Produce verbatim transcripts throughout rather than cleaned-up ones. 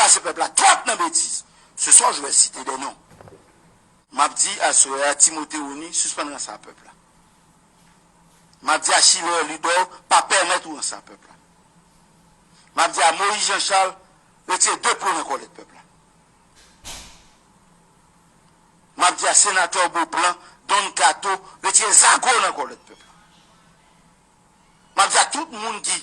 Pase pèp la twòp nan betiz. Ce soir, je vais citer des noms. M ap di aswè a Timote Rony sispann ranse a pèp la. M ap di Achille Lidor pa pèmèt ou ranse a pèp la. M ap di a Moïse Jean Charles retire de pwen nan kòlèt pèp la. M ap di a senatè Beauplan, Don Kato, retire zago nan kòlèt pèp la. M ap di a tout moun ki,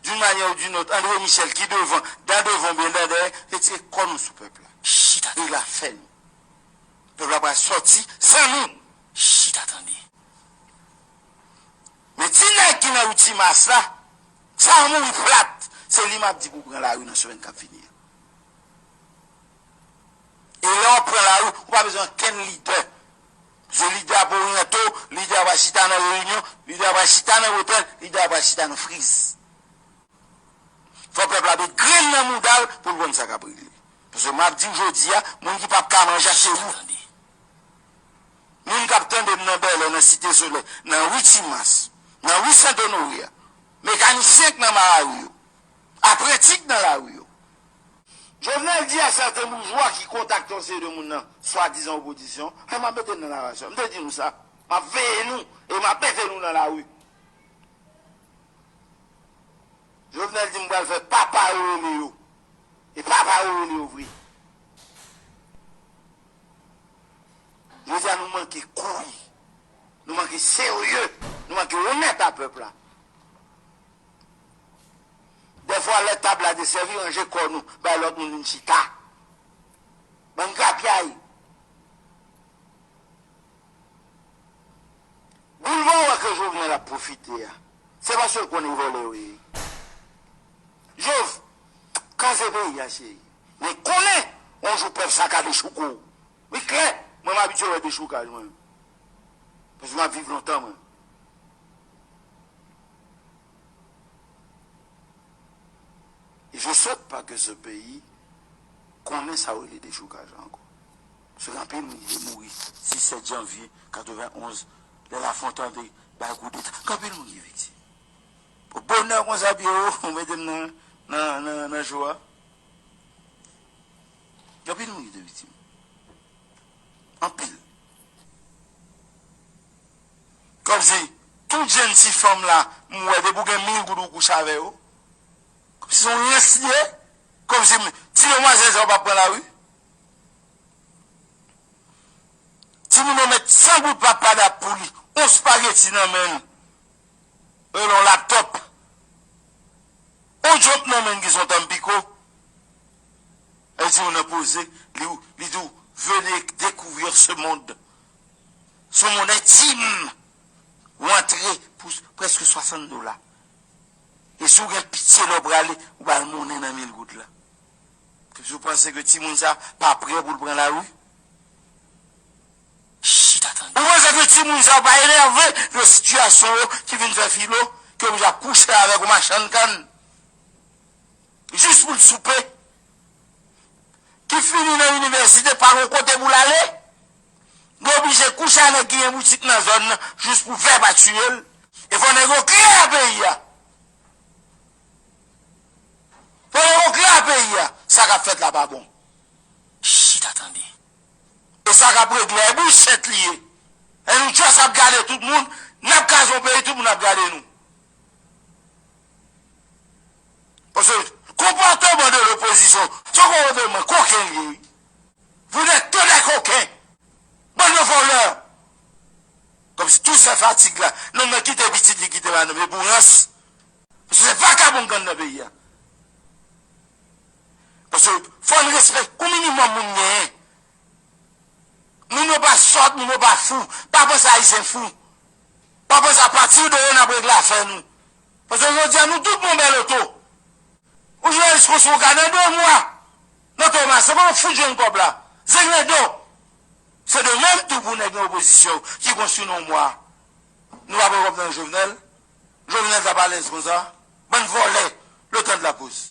d'une manière ou d'une autre, André Michel ki devan, dan devan oubyen dan dèyè, retire kò nou sou pèp la. Chita. Regle afè nou. Pèp la pral sòti san nou. Chita tande. Men ti nèg ki nan Wi Ti Mas la, sa a mouri plat, se li m ap di pou pran lari nan semèn k ap vini an. E lè w ap pran lari, ou pa bezwen ankenn lidè. Paske lidè a pa oryanto, lidè a pa chita nan reyinyon, lidè a pa chita nan wotèl, lidè a pa chita nan friz. Fò pèp la met grenn nan mouda l pou l konn sa k ap regle. Paske m ap di w jodi a, moun ki p ap ka manje a se ou. Moun k ap tande m nan Bèlè, nan Site Solèy, nan Wi Ti Mas, nan Wi Sent Onore a, mekanisyen k nan lari yo, apranti k nan lari yo. Jovenel di a sèten boujwa ki kontakte yon seri de moun nan swadizan opozisyon, e m ap mete n nan narasyon. M te di nou sa. M ap veye nou e m ap mete nou nan lari. Jovenel di m pral fè papa yo rele yo. E papa yo rele yo vre. Jodi a nou manke kouri. Nou manke serye. Nou manke onèt a pèp la. Dèfwa lè tab la desèvi, ranje kò nou, bay lòt moun vin chita. Bann grapyay. Boulva w wè ke Jovenel ap pwofite a, se paske l konnen vòlè yo ye. Jov, kraze peyi a cheri. Men konnen yon jou pèp sa ka dechouke w. Wi klè, mwen m abitye wè dechoukaj mwen. Paske m ap viv lontan mwen. E je souhaite pas que ce pays konnen sa yo rele dechoukaj la ankò. Paske gen anpil moun ki te mouri sis sèt janvye katrevenn onz, lè Lafontan te bay koudeta. Gen anpil moun ki viktim. Pou bonè konsa, Pyero, ou mete m nan, nan, nan, nan cho a. Gen anpil moun ki te viktim. Anpil. Kòmsi tout jèn ti fanm la, m wè depi w gen mil goud ou kouche avè yo. Kòmsi se yon rans li ye. Kòmsi ti demwazèl sa yo p ap pran lari. Timoun yo met san goud pa padap pou li. Yon spageti nan men l. Rele yon laptòp. Yon djòb nan men l ki se yon Tampico. Li di yon nan poze, li, li di w, venez découvrir ce monde. Son moun entim. Ou antre pou prèske swasant dola. E si w gen pitye lè w prale, ou ba l monnen nan mil goud la. Kòmsi w panse ke timoun sa pa prè pou l pran lari? Chita tande. Ou panse ke timoun sa pa enève de sitiyasyon yo ki vin fè filo, ke yo oblije ap kouche avèk yon machann kann? Jis pou l soupe. Ki fini nan inivèsite, pa gen kote pou l ale. Li oblije kouche a nèg ki gen boutik nan zòn nan jis pou vè pa tiye l. E fò nèg yo klè a peyi a. Fò nèg yo klè a peyi a. Sa k ap fèt la pa bon. Chita tande. E sa k ap regle a, e bouchèt li ye. E nou just ap gade tout moun, n ap kraze yon peyi, tout moun ap gade nou. Paske konpòteman de lopozisyon, se yon konpòteman koken li ye. Vous n'êtes que des coquins. Bann de vòlè. Kòmsi tout sa fatig la, nonm nan kite pitit li kite madanm li pou rans. Paske se vakabon k anndan peyi a. Paske fò n respekte yon minimòm moun genyen. Moun yo pa sòt, moun yo pa fou. Pa panse Ayisyen fou. Pa panse apati de yo n ap regle afè nou. Paske jodi a nou tout bon bèl oto. Yon jounalis konstwi yon kay nan de mwa. Nan Thomas, se pa yon fout jwenn kòb la. Zenglendo. Se de menm tou pou nèg nan opozisyon ki konstwi nan yon mwa. Nou pa pran kòb nan Jovenel. Jovenel t ap alèz konsa. Bann vòlè. Le temps de la pause.